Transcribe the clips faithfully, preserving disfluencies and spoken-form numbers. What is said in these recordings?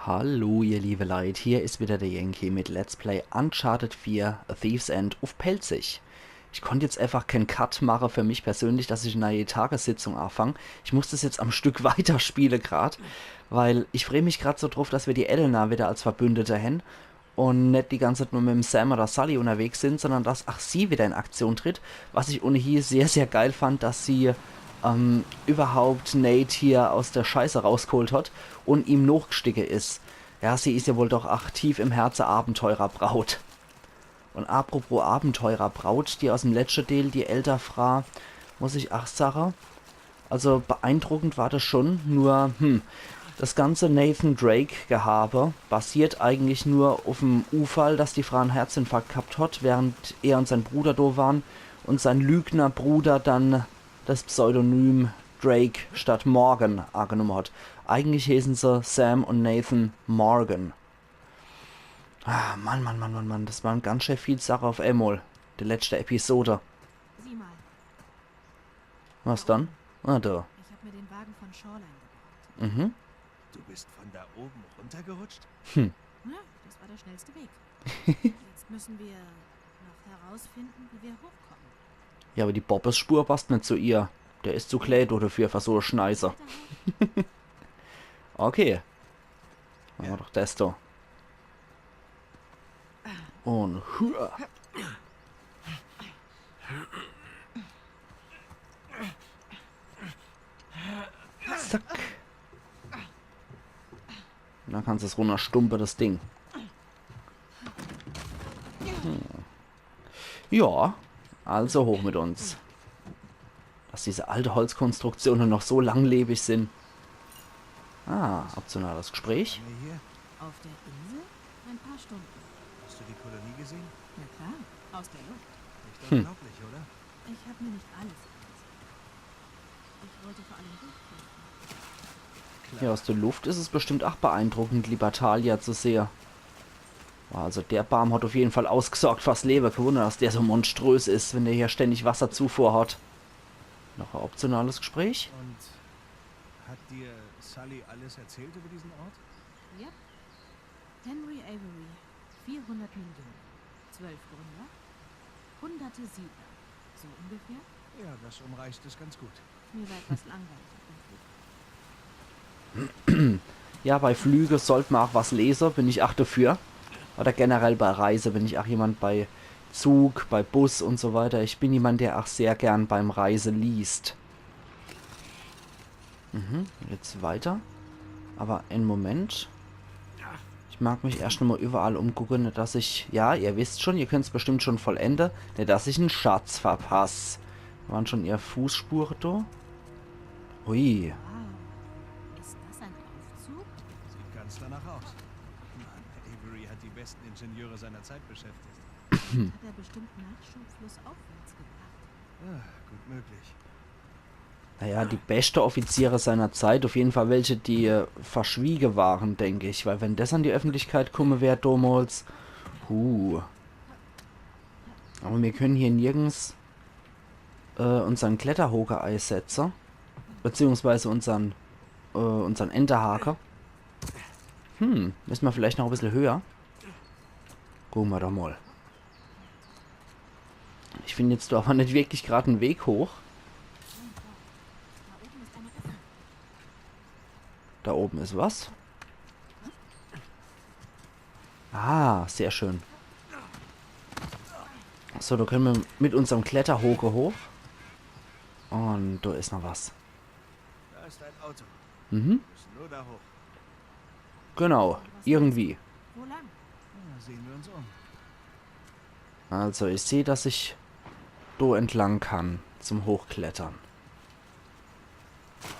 Hallo, ihr liebe Leit, hier is wieder der Yankee mit Let's Play Uncharted vier, A Thief's End uff Pälzisch. Ich konnt jetzt einfach keen Cut mache für mich persönlich, dass ich e neie Tagessitzung aafang. Ich muss des jetzt am Stück weiterspiele grad, weil ich free mich grad so druff, dass mir die Elena wieder als Verbündete hen un net die ganze Zeit nur mit'm Sam oder Sully unterwegs sin, sondern dass ach sie wieder in Aktion tritt, was ich ohnehin sehr, sehr geil fand, dass sie ähm, überhaupt Nate hier aus der Scheiße rausgeholt hat un ihm nochgestiche is. Ja, sie is ja wohl doch ach tief im Herze Abenteurerbraut. Un apropos Abenteurerbraut, die aus'm letschte Deel, die älter Fra, muss ich ach sache, also beeindruckend war des schon, nur, hm, des ganze Nathan Drake-Gehabe basiert eigentlich nur uff'm Ufall, dass die Fra en Herzinfarkt gehabt hat, während er un sein Bruder do waren un sein Lügnerbruder dann des Pseudonym Drake statt Morgan agenumme hat. Eigentlich heeßen se Sam un Nathan Morgan. Ah, Mann, Mann, Mann, Mann, Mann, des waren ganz schää viel Sache uff emol. Die letschte Episode. Sieh mal. Was dann? Ah, do. Ich hab mir den Wagen von Shoreline geborgt. Mhm. Du bist von da oben runtergerutscht? Hm. Na, das war der schnellste Weg. Jetzt müssen wir noch herausfinden, wie wir hochkommen. Ja, aber die Bobbes-Spur passt net zu ihr. Der is zu klää dofür, für so e Schneise. Weiter hoch. Okay. Mache mer doch des do. Un hua. Zack. Un dann kannst du's runnerstumpe, des Ding. Hm. Ja, also hoch mit uns. Dass diese alte Holzkonstruktione noch so langlebig sin. Ah, optionales Gespräch. Lange hier? Auf der Insel? Ein paar Stunden. Hast du die Kolonie gesehen? Na klar, aus der Luft. Nicht unglaublich, oder? Ich hab mir nicht alles angesehen. Ich wollte vor allem dich treffen. Ja, aus der Luft is es bestimmt ach beeindruckend, Libertalia zu sehe. Boah, also der Baam hat uff jeden Fall ausgesorgt fürs Lewe. Kee Wunner, dass der so monströs is, wenn der hier ständig Wasserzufuhr hat. Noch e optionales Gespräch. Und hat dir Sully alles erzählt über diesen Ort? Ja. Henry Avery, vierhundert Millionen, zwölf Gründer, hunderte Siedler, so ungefähr. Ja, das umreißt es ganz gut. Mir war etwas langweilig auf dem Flug. Ja, bei Flüge sollt mer ach was lese, bin ich ach dafür. Oder generell bei Reise bin ich ach jemand, bei Zug, bei Bus un so weiter. Ich bin jemand, der ach sehr gern beim Reise liest. Mhm, jetzt weiter. Aber en Moment. Ich mag mich erscht nochmol überall umgucke, net dass ich, ja, ihr wisst schon, ihr könnt's bestimmt schon vollende, net dass ich en Schatz verpass. Waren schon ihr Fußspure do? Ui. Wow. Ist das ein Aufzug? Sieht ganz danach aus. Mann, Avery hat die besten Ingenieure seiner Zeit beschäftigt. Hat er bestimmt Nachschub flussaufwärts gebracht. Ja, gut möglich. Naja, die beschte Offiziere seiner Zeit, uff jeden Fall welche, die äh, verschwiege waren, denk ich. Weil wenn des an die Öffentlichkeit kumme wär domols, huh. Aber mir können hier nirgends äh, unsern Kletterhoke eisetze. Beziehungsweise unsern, äh, unsern Enterhake. Hm, müsse mer vielleicht noch e bissel höher. Gucke mer doch mol. Ich find jetzt do aber net wirklich grad en Weg hoch. Da oben is was. Ah, sehr schön. So, do können mer mit unserm Kletterhoke hoch. Un do is noch was. Da ist ein Auto. Mhm. Wir müssen nur da hoch. Genau, irgendwie. Wo lang? Ja, sehen wir uns um. Also, ich seh, dass ich do entlang kann zum Hochklettern.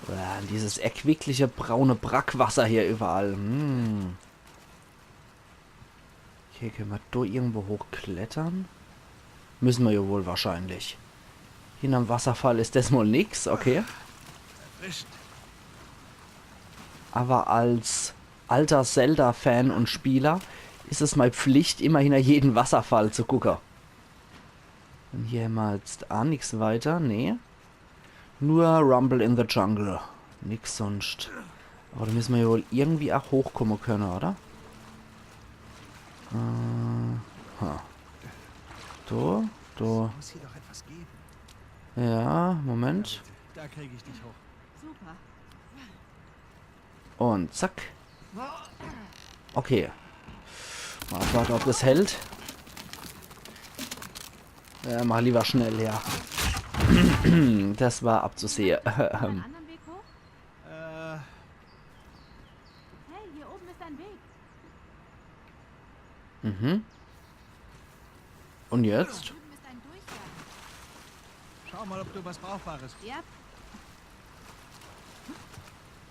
Uah, dieses erquickliche braune Brackwasser hier überall. Hm. Okay, können mer do irgendwo hochklettern? Müsse mer ja wohl wahrscheinlich. Hinterm Wasserfall is des mol nix, okay. Erwischt. Aber als alter Zelda-Fan un Spieler is es mei Pflicht, immer hinter jeden Wasserfall zu gucke. Un hier hämmer jetzt ach nix weiter, nee. Nur Rumble in the Jungle. Nix sonst. Awwer do misse mer jo wohl irgendwie ach hochkumme kenne, oder? Äh, ha. Do, do. Muss hier doch etwas geben. Ja, Moment. Da krieg ich dich hoch. Super. Und zack. Okay. Mal abwarte, ob das hält. Ja, mach lieber schnell, ja. Das war abzusehe. Einen anderen Weg hoch? Äh, Hey, hier oben ist ein Weg. Mhm. Und jetzt? Drüben ist ein Durchgang. Schau mal, ob du was Brauchbares. Ja,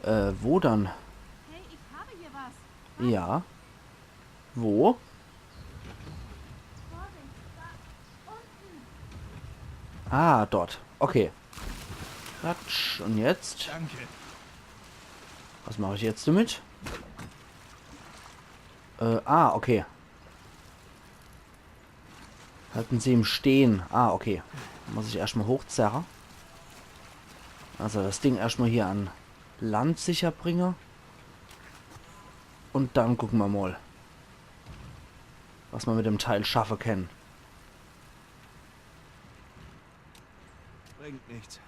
Äh, wo dann? Hey, ich habe hier was. Ja. Wo? Vorsicht, da unten. Ah, dort. Okay. Klatsch. Und jetzt? Danke. Was mache ich jetzt damit? Äh, ah, okay. Halten Sie im Stehen. Ah, okay. Muss ich erschmal hochzerre. Also das Ding erschmal hier an Land sicher bringe. Und dann gucke mer mal, was mer mit dem Teil schaffe kann. Bringt nichts.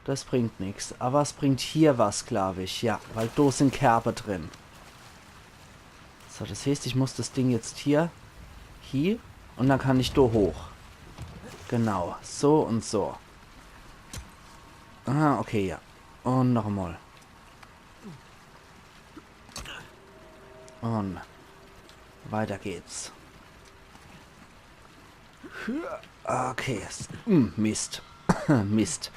Das bringt nix. Aber es bringt hier was, glaub ich. Ja, weil do sin Kerbe drin. So, das heißt, ich muss das Ding jetzt hier, hier und dann kann ich do hoch. Genau, so und so. Ah, okay, ja. Und noch einmal. Und weiter geht's. Okay, s- hm, Mist. Mist.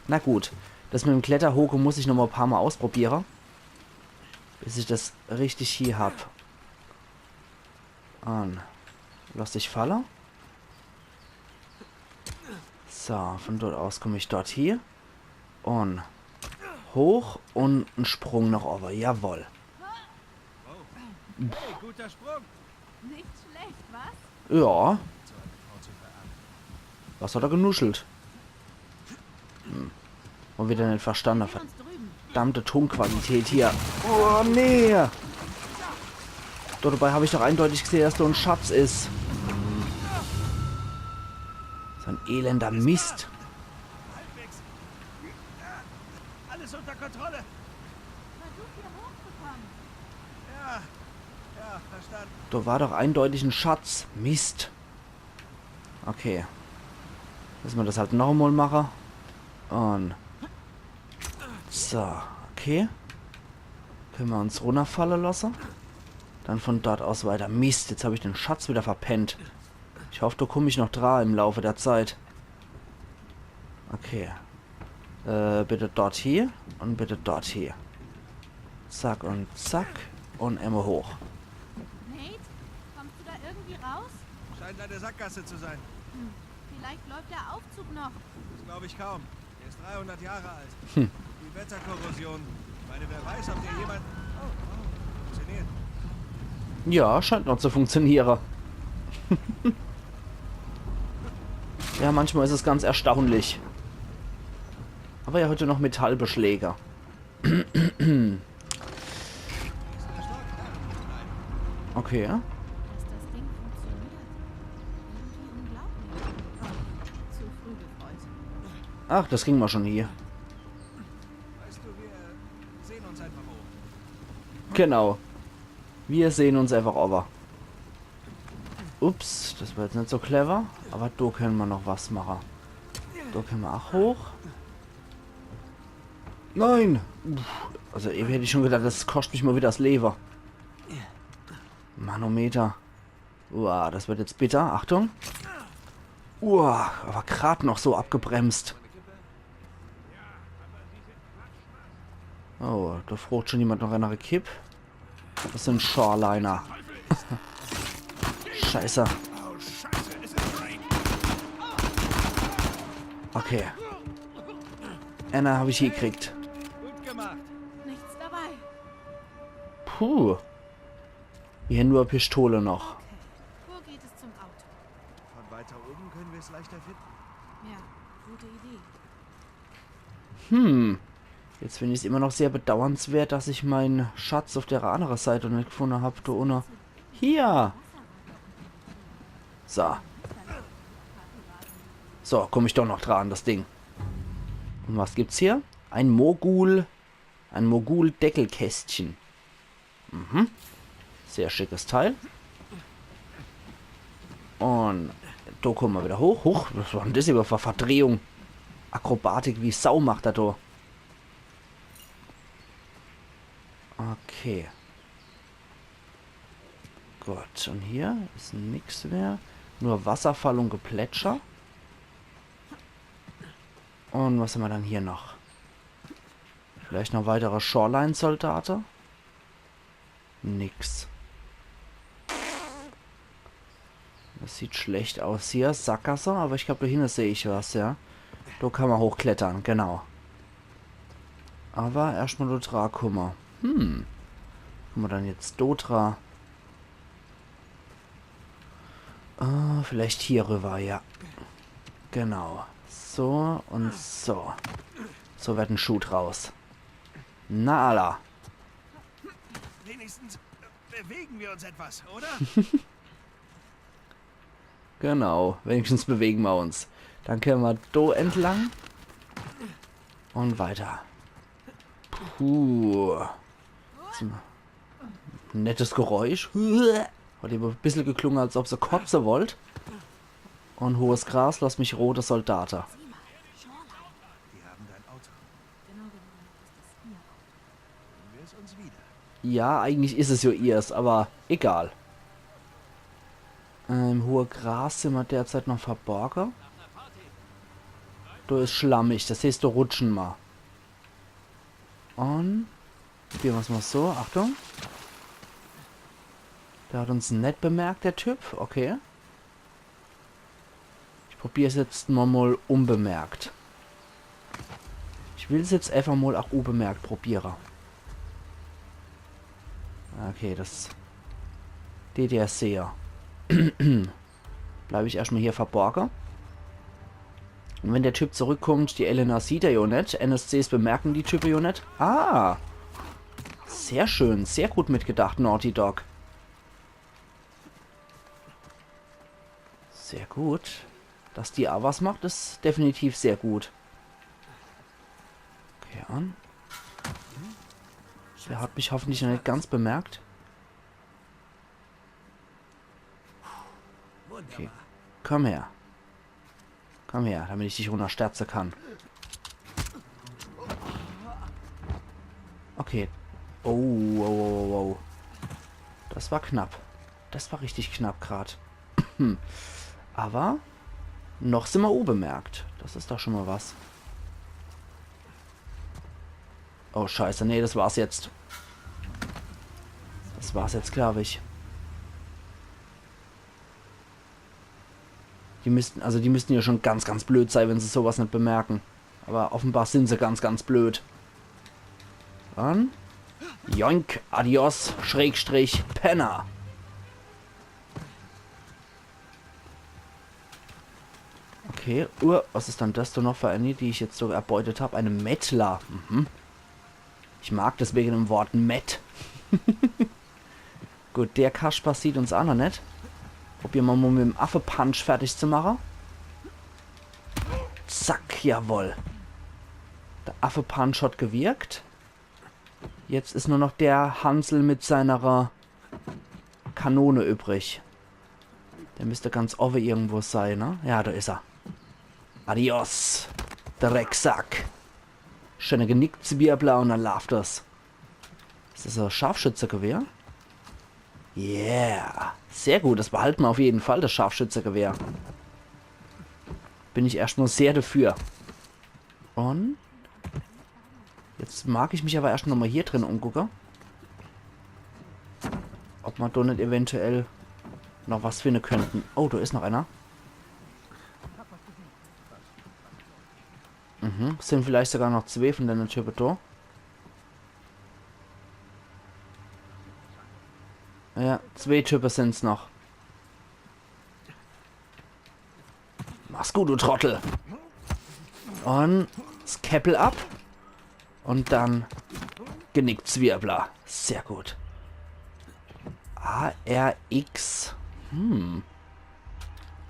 Na gut, das mit dem Kletterhoke muss ich noch mal paar Mal ausprobiere, bis ich das richtig hier hab. Und lass dich falle. So, von dort aus komm ich dort hier. Und hoch und en Sprung noch owwe. Jawohl. Hey, guter Sprung. Nicht schlecht, was? Ja. Was hat er genuschelt? Hm. Und wieder net verstanden. Sehen uns drüben. Verdammte Tonqualität hier. Oh, nee. Doch, dabei hab ich doch eindeutig gesehen, dass do en Schatz is. So en elender Mist. Halbwegs. Alles unter Kontrolle. Versuch hier hochzukommen. Ja, ja, verstanden. Do war doch eindeutig en Schatz. Mist. Okay. Müsse mer das halt noch einmal mache. Und so, okay. Könne mer uns runnerfalle lasse. Dann von dort aus weiter. Mist, jetzt hab ich den Schatz wieder verpennt. Ich hoff, do komm ich noch dra im Laufe der Zeit. Okay. Äh, bitte dort hier und bitte dort hier. Zack und zack und immer hoch. Nate, kommst du da irgendwie raus? Scheint eine Sackgasse zu sein. Vielleicht läuft der Aufzug noch. Das glaube ich kaum. Der ist dreihundert Jahre alt. Hm. Die Wetterkorrosion. Ich meine, wer weiß, ob der jemand... Oh, oh, funktioniert. Ja, scheint noch zu funktionieren. Ja, manchmal is es ganz erstaunlich. Aber ja, heute noch Metallbeschläge. Okay. Dass das Ding funktioniert. Irgendwie unglaublich. Zu früh gefreut. Ach, das ging mal schon hier. Weißt du, wir sehen uns einfach hoch. Genau. Wir sehen uns einfach over. Ups, das war jetzt net so clever. Aber do könne mer noch was mache. Do könne mer ach hoch. Nein! Uff, also, ewe hätt ich schon gedacht, das koscht mich mal wieder das Lewe. Manometer. Uah, das wird jetzt bitter. Achtung. Uah, aber grad noch so abgebremst. Oh, da frocht schon jemand noch eine Kipp. Das sind Shoreliner. Scheiße. Okay. Einer hab ich gekriegt. Gut gemacht. Nichts dabei. Puh. Hier nur Pistole noch. Okay. Wo geht es zum Auto? Von weiter oben können wir es leichter finden. Ja, gute Idee. Hm. Jetzt find ich's immer noch sehr bedauernswert, dass ich mein Schatz uff der annere Seit net gefunne hab, do unne. Hier! So. So, komm ich doch noch dran, das Ding. Und was gibt's hier? Ein Mogul. Ein Mogul-Deckelkästchen. Mhm. Sehr schickes Teil. Und do komme mer wieder hoch. Huch, was war denn das iwwerhaupt für Verdrehung? Akrobatik wie Sau macht er do. Okay. Gut, und hier is nix mehr. Nur Wasserfall und Geplätscher. Und was hammer dann hier noch? Vielleicht noch weitere Shoreline-Soldate? Nix. Das sieht schlecht aus hier. Sackgasse, aber ich glaub, do hinne seh ich was, ja. Do kann mer hochklettere, genau. Aber erscht mal do dra kumme. Hm. Kumme mer dann jetzt do dra? Ah, vielleicht hier rüber, ja. Genau. So und so. So wird en Schuh draus. Na alla. Wenigstens bewegen wir uns etwas, oder? Genau, wenigstens bewegen mer uns. Dann könne mer do entlang. Und weiter. Puh. Nettes Geräusch. Hat immer e bissel geklunge, als ob se kotze wollt. Und hohes Gras, lass mich rote Soldate. Die haben dein Auto. Finden wir es uns wieder. Ja, eigentlich is es jo ihrs, aber egal. Im hohe Gras sin mer derzeit noch verborge. Do is schlammig, das heißt, do rutsche mer. Und probiere mer's mal so. Achtung. Der hat uns net bemerkt, der Typ. Okay. Ich probier's jetzt mal, mal unbemerkt. Ich will's jetzt einfach mal auch unbemerkt probiere. Okay, das D D S C, ja. Bleib ich erscht mal hier verborge. Und wenn der Typ zurückkommt, die Elena sieht er jo net. N S Cs bemerken die Type jo net. Ah! Sehr schön, sehr gut mitgedacht, Naughty Dog. Sehr gut. Dass die a was macht, is definitiv sehr gut. Okay, an. Der hat mich hoffentlich noch net ganz bemerkt. Okay. Komm her. Komm her, damit ich dich runnersterze kann. Okay. Oh, oh, oh, oh, oh. Das war knapp. Das war richtig knapp grad. Aber noch sin mer unbemerkt. Das is doch schon mal was. Oh, scheiße. Nee, das war's jetzt. Das war's jetzt, glaub ich. Die müssten, also die müssten ja schon ganz, ganz blöd sein, wenn se sowas net bemerken. Aber offenbar sin se ganz, ganz blöd. Dann. Joink, adios, Schrägstrich, Penner. Okay, uh, was is dann das do noch für eine, die ich jetzt so erbeutet hab? Eine Mettler. Mhm. Ich mag deswegen im Wort Mett. Gut, der Kasper sieht uns a noch net. Probiere mer mal mit dem Affe-Punch fertig zu mache. Zack, jawoll. Der Affe-Punch hat gewirkt. Jetzt is nur noch der Hansel mit seiner Kanone übrig. Der müsst ganz owwe irgendwo sei, ne? Ja, do is er. Adios, Drecksack. Schöne Genickzwirbler und dann laaft das. Is das e Scharfschützegewehr? Yeah. Sehr gut, das behalte mer auf jeden Fall, das Scharfschützegewehr. Bin ich erscht mal sehr dafür. Und jetzt mag ich mich aber erscht noch mal hier drin umgucke. Ob mer do net eventuell noch was finde könnten. Oh, do is noch einer. Mhm, sin vielleicht sogar noch zwee von denne Type do. Ja, zwee Type sin's noch. Mach's gut, du Trottel. Und das Käppel ab. Und dann Genickzwirbler. Sehr gut. A R X. Hm.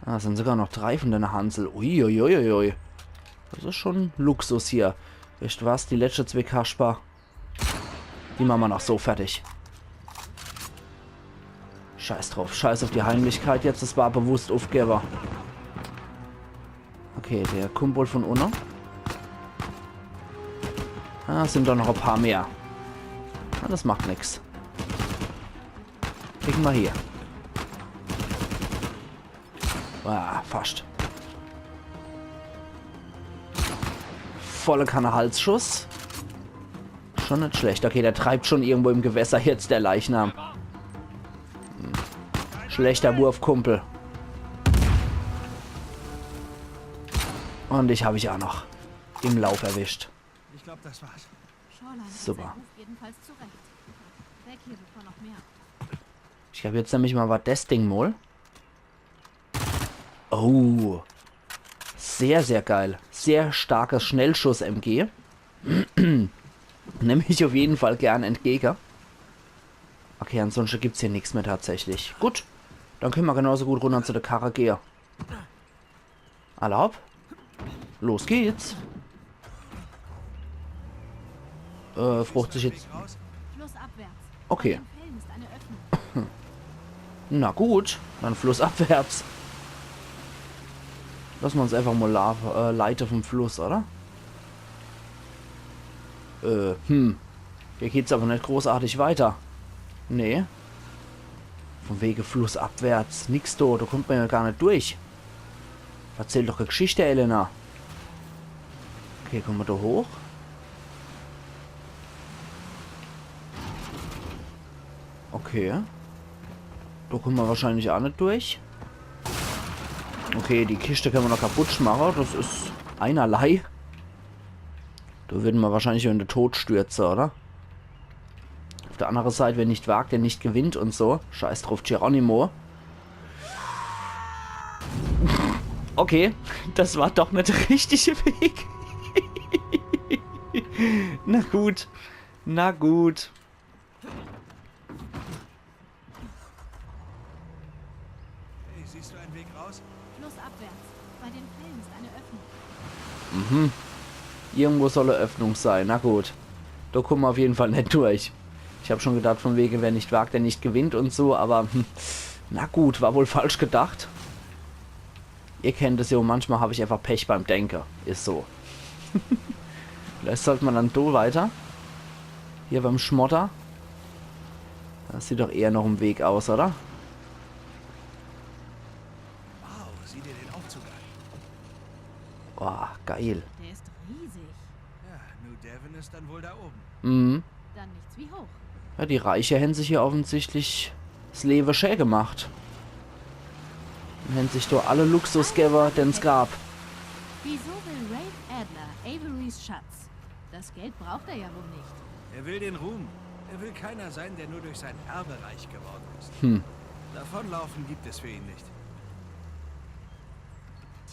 Ah, es sind sogar noch drei von dene Hansel. Uiuiuiui. Das is schon Luxus hier. Weescht was, die letschte zwee Kasper, die mache mer noch so fertig. Scheiß drauf, scheiß auf die Heimlichkeit jetzt, das war bewusst uffgewwe. Okay, der kummt wohl von unne. Ah, es sind doch noch e paar mehr. Ah, das macht nix. Kriege mer hier. Ah, fascht. Volle Kanne Halsschuss. Schon net schlecht. Okay, der treibt schon irgendwo im Gewässer jetzt, der Leichnam. Hm. Schlechter Wurf, Kumpel. Und dich hab ich auch noch im Lauf erwischt. Ich glaub, das war's. Shoreline hat Super. Seinen Ruf jedenfalls zurecht. Weg hier, bevor noch mehr. Ich glaub, jetzt nemm ich mal was des Ding mol. Oh. Sehr, sehr geil. Sehr starkes Schnellschuss-M G. Nemm ich auf jeden Fall gern entgege. Okay, ansonsten gibt's hier nix mehr tatsächlich. Gut, dann könne mer genauso gut runner zu der Karre gehe. Alla hopp. Los geht's. Äh, frucht sich jetzt. Flussabwärts. Okay. Bei den Fällen ist eine Öffnung. Na gut, dann flussabwärts. Lass mer uns einfach mal la- äh, leite vom Fluss, oder? Äh, hm. Hier geht's aber net großartig weiter. Nee. Von wege flussabwärts. Nix do, do kommt mer ja gar net durch. Verzähl doch e Geschichte, Elena. Okay, komme mer do hoch? Okay. Do komme mer wahrscheinlich aa net durch. Okay, die Kischte könne mer noch kaputt mache. Das is einerlei. Do würden mer wahrscheinlich in de Tod stürze, oder? Auf der andere Seit, wer nicht wagt, der nicht gewinnt und so. Scheiß drauf, Geronimo. Okay, das war doch net der richtige Weg. Na gut. Na gut. Hey, siehst du einen Weg raus? Flussabwärts. Bei den Fällen ist eine Öffnung. Mhm. Irgendwo soll e Öffnung sei. Na gut. Do komme mer auf jeden Fall net durch. Ich hab schon gedacht, von wege, wer nicht wagt, der nicht gewinnt und so, aber, hm, na gut, war wohl falsch gedacht. Ihr kennt es ja, manchmal hab ich einfach Pech beim Denke. Is so. Vielleicht sollt mer dann do weiter. Hier beim Schmotter. Das sieht doch eher noch em Weg aus, oder? Wow, sieh dir den Aufzug an. Boah, geil. Der ist riesig. Ja, New Devon ist dann wohl da oben. Mhm. Dann nichts wie hoch. Ja, die Reiche hän sich hier offensichtlich s Lewe schä gemacht. Un hän sich do alle Luxus gewwe, den's gab. Wieso will Rafe Adler Averys Schatz? Das Geld braucht er ja wohl nicht. Er will den Ruhm. Er will keiner sein, der nur durch sein Erbe reich geworden ist. Hm. Davonlaufen gibt es für ihn nicht.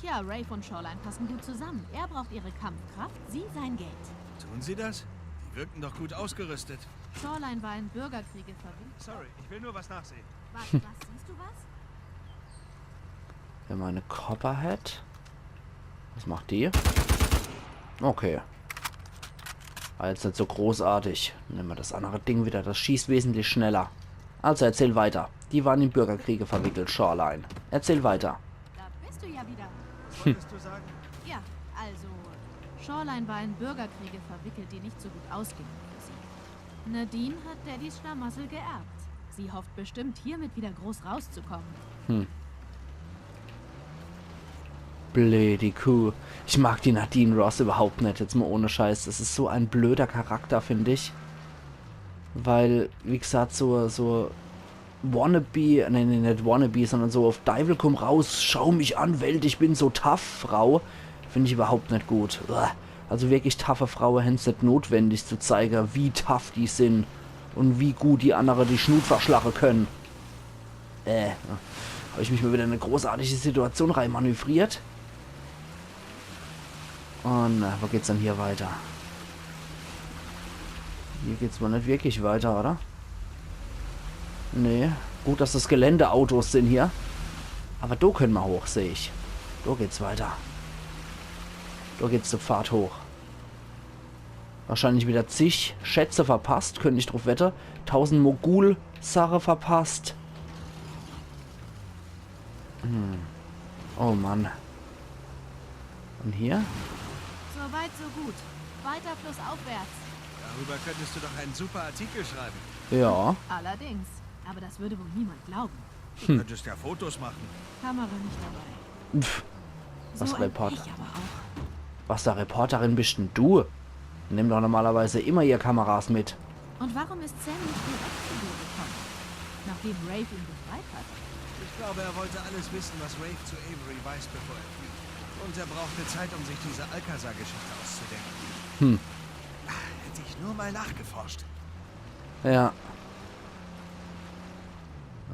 Tja, Rafe und Shoreline passen gut zusammen. Er braucht ihre Kampfkraft, sie sein Geld. Tun sie das? Die wirkten doch gut ausgerüstet. Shoreline war in Bürgerkriege verwickelt. Sorry, ich will nur was nachsehen. Was, was, siehst du was? Wir haben eine Copperhead. Was macht die? Okay. War jetzt net so großartig. Nemme mer das andere Ding wieder. Das schießt wesentlich schneller. Also erzähl weiter. Die waren in Bürgerkriege verwickelt, Shoreline. Erzähl weiter. Da bist du ja wieder. Was wolltest du sagen? Ja, also, Shoreline war in Bürgerkriege verwickelt, die nicht so gut ausgingen für sie. Nadine hat Daddys Schlamassel geerbt. Sie hofft bestimmt, hiermit wieder groß rauszukommen. Hm. Blödi Kuh. Ich mag die Nadine Ross überhaupt net, jetzt mal ohne Scheiß. Das is so ein blöder Charakter, find ich. Weil, wie gesagt, so, so Wannabe, nee, nee, net Wannabe, sondern so auf Deiwel komm raus, schau mich an, Welt, ich bin so tough, Frau, find ich überhaupt net gut. Uah. Also wirklich toughe Fraue hän's net notwendig zu zeige, wie tough die sin un wie gut die annere die Schnut verschlache können. Äh, hab ich mich mal wieder in e großartige Situation reinmanövriert. Un, äh, wo geht's dann hier weiter? Hier geht's wohl net wirklich weiter, oder? Nee. Gut, dass das Geländeautos sin hier. Aber do könne mer hoch, seh ich. Do geht's weiter. Do geht's de Pfad hoch. Wahrscheinlich wieder zig Schätze verpasst, könnt ich druff wette. Tausend Mogul-Sache verpasst. Hm. Oh Mann. Und hier? So weit, so gut. Weiter flussaufwärts. Darüber könntest du doch einen super Artikel schreiben. Ja. Allerdings. Aber das würde wohl niemand glauben. Du könntest ja Fotos machen. Kamera nicht dabei. Pff, was So ein Reporter. Pech aber auch. Was für Reporterin bist denn du? Nimm doch normalerweise immer ihr Kameras mit. Und warum ist Sam nicht direkt zu dir gekommen? Nachdem Rafe ihn befreit hat. Ich glaube, er wollte alles wissen, was Rafe zu Avery weiß, bevor er flieht. Und er brauchte Zeit, um sich diese Alcazar-Geschichte auszudenken. Hm. Hätte ich nur mal nachgeforscht. Ja.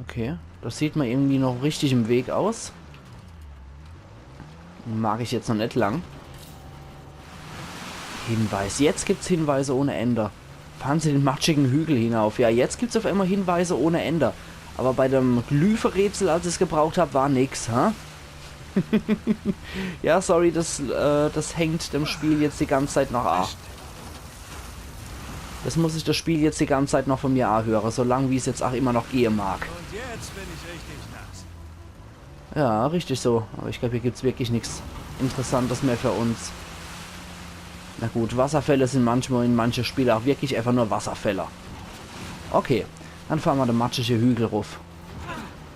Okay. Das sieht mer irgendwie noch richtig im Weg aus. Mag ich jetzt noch net lang. Hinweis. Jetzt gibt's Hinweise ohne Ende. Fahren Sie den matschigen Hügel hinauf. Ja, jetzt gibt's auf einmal Hinweise ohne Ende. Aber bei dem Glyphe-Rätsel, als ich's gebraucht hab, war nix, hä? Ja, sorry, das, äh, das hängt dem Spiel jetzt die ganze Zeit noch a. Das muss sich das Spiel jetzt die ganze Zeit noch von mir ahöre, solang wie es jetzt auch immer noch gehe mag. Und jetzt bin ich richtig nass. Ja, richtig so. Aber ich glaub, hier gibt's wirklich nix Interessantes mehr für uns. Na gut, Wasserfälle sind manchmal in manche Spiele auch wirklich einfach nur Wasserfälle. Okay, dann fahren mer de matschige Hügel ruf.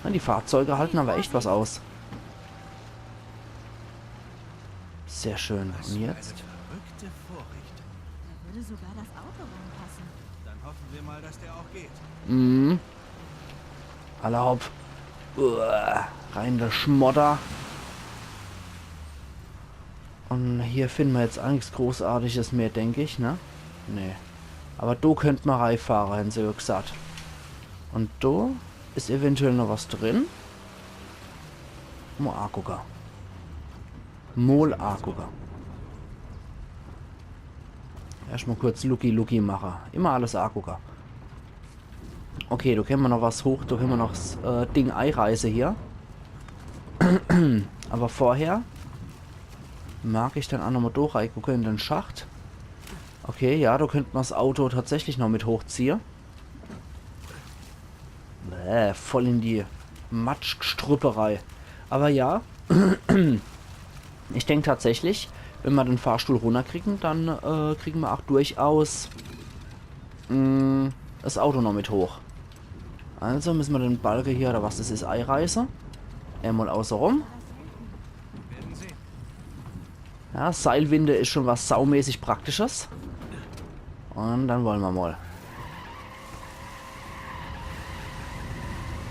Ja, die Fahrzeuge halten aber echt was aus. Sehr schön. Und jetzt? Verrückte Vorrichtung. Da würde sogar das Auto reinpassen. Dann hoffen wir mal, dass der auch geht. Mhm. Alla hopp. Uah, rein de Schmodder. Und hier finden wir jetzt auch nichts Großartiges mehr, denk ich, ne? Nee. Aber do könnt mer reifahre, hän se jo gesagt. Und do is eventuell noch was drin. Mol agucke. Mol agucke. Erstmal kurz Lucky Lucky mache. Immer alles agucke. Okay, do könne mer noch was hoch, do könne mer noch s äh, Ding eireiße hier. Aber vorher mag ich dann auch nochmal durchgucke in den Schacht. Okay, ja, do könnt mer s Auto tatsächlich noch mit hochziehe. Bäh, voll in die Matschstrüpperei. Aber ja, ich denk tatsächlich, wenn mer den Fahrstuhl runterkriegen, dann äh, kriegen mer auch durchaus mh, das Auto noch mit hoch. Also müssen mer den Balke hier, oder was das is, eireiße. Einmal außerum. Werden Sie. Ja, Seilwinde is schon was saumäßig Praktisches. Und dann wollen mer mal.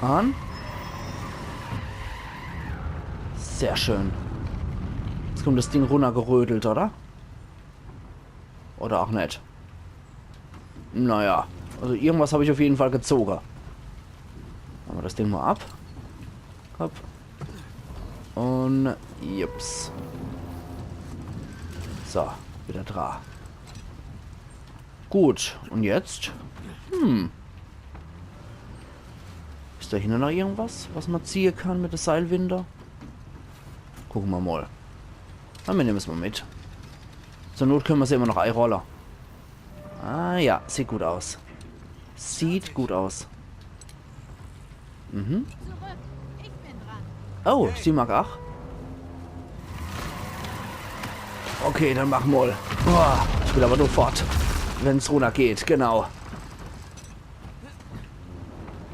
An. Sehr schön. Jetzt kommt das Ding runtergerödelt, oder? Oder auch net. Naja, also irgendwas hab ich auf jeden Fall gezoge. Mache mer das Ding mal ab. Hopp. Und jups. So, wieder dra. Gut, und jetzt? Hm. Is do hinne noch irgendwas, was mer ziehe kann mit de Seilwinde? Gucke mer mal. Na, mir nemme's mal mit. Zur Not könne mer's immer noch eirolle. Ah ja, sieht gut aus. Sieht gut aus. Mhm. Zurück. Ich bin dran. Oh, sie mag ach. Okay, dann mach mal. Boah, ich will aber nur fort, wenn's runtergeht, genau.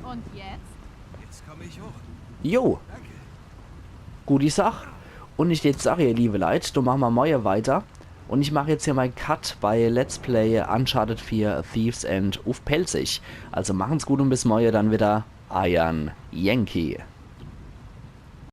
Und jetzt? Jetzt komme ich hoch. Jo, Danke. gute Sach. Und ich jetzt sag, ihr liebe Leit, do mache mer morje weiter. Und ich mach jetzt hier mein Cut bei Let's Play Uncharted vier Thieves End uff Pälzisch. Also machen's gut und bis morje dann wieder. Eiern Yankee.